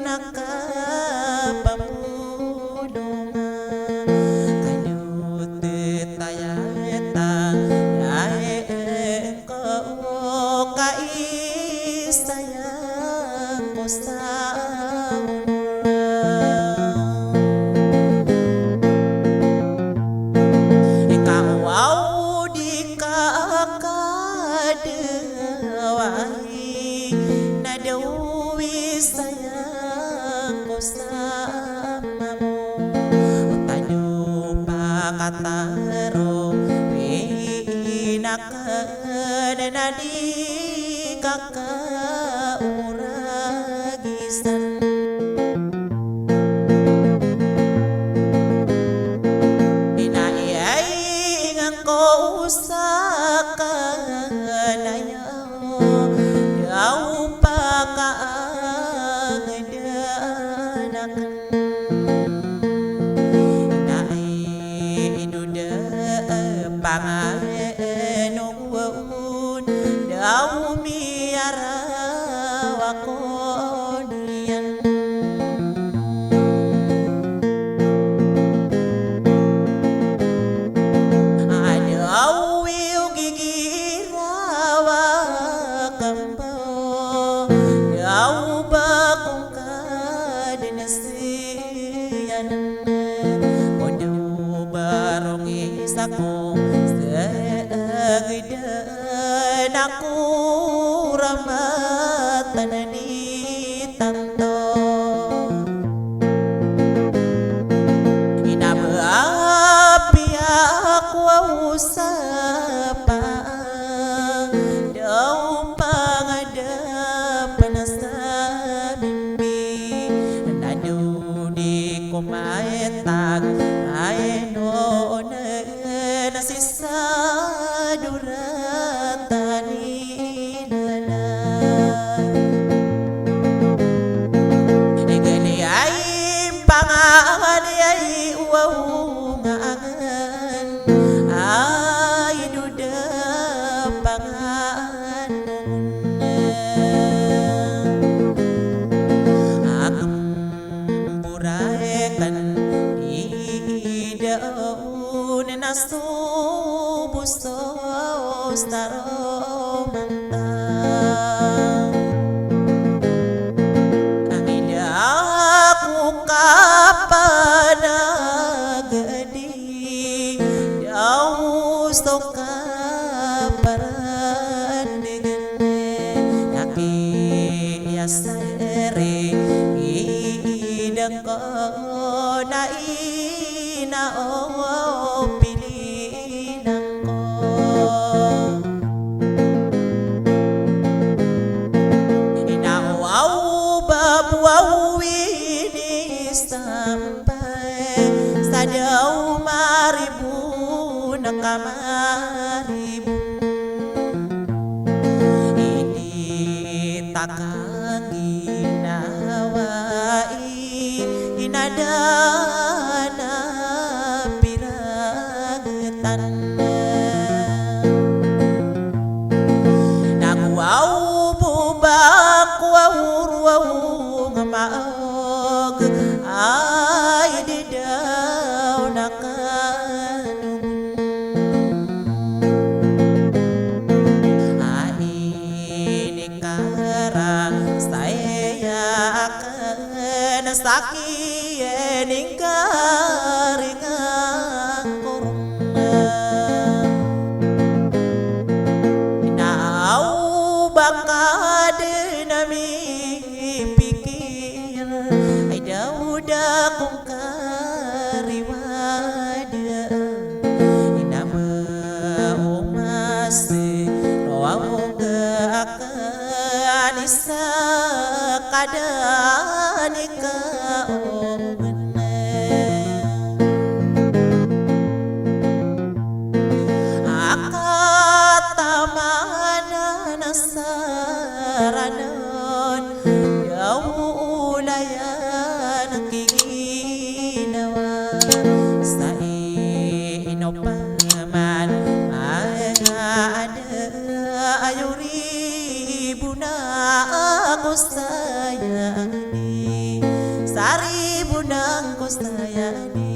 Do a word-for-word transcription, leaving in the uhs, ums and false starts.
na kapambolongan. Kano tetayata, ay ko kaisaya ko sa onora. Ikaw aw di ka kadaway na dawi saya ko sa mamo. Tano pakataro, wi na kena di kakaorag isan. Ina iyai ngan ko osakan aya, daw pakaangdan aken. Ina i idoda panganon daw miyaraw ako niyan. Adaw iyo gigiraw aken bo, daw ba kon kaden siyan. Kono barong isa ko sa agdan ako ramatan di tanto. Ina ba apiya ko a osapa, daw pangadapen sa bimbi, na daw di ko maitag, ay noon na sisa doratan i dala. Igali ay pangali ay uwaw nga angan, ay doda pangan aken borakan i daon na so bosos taro manta. Angida ako kapanagadi daw so kaparandigan, aki iya sari idako na ina o pilinan ko. Ina o aw ba bo aw ini sam Sa daw maribon ka maribon. Ini ta kangginawai, ina da na piragtan. Nago aw bo ba ko aw roo aw nga maog, ay di daw na kanogon. Ay di kara saya aken saki Iyan ingkaringan ko ron. Na aw ba ka den a mipikir, ay daw da kon kariwada. Ina ba o masi, o aw ga aken isa ka da ni ka o A kataman a nasaranon, da olayan ki ginawa. Sa ino paman a ada a yori bona ko saya Sayani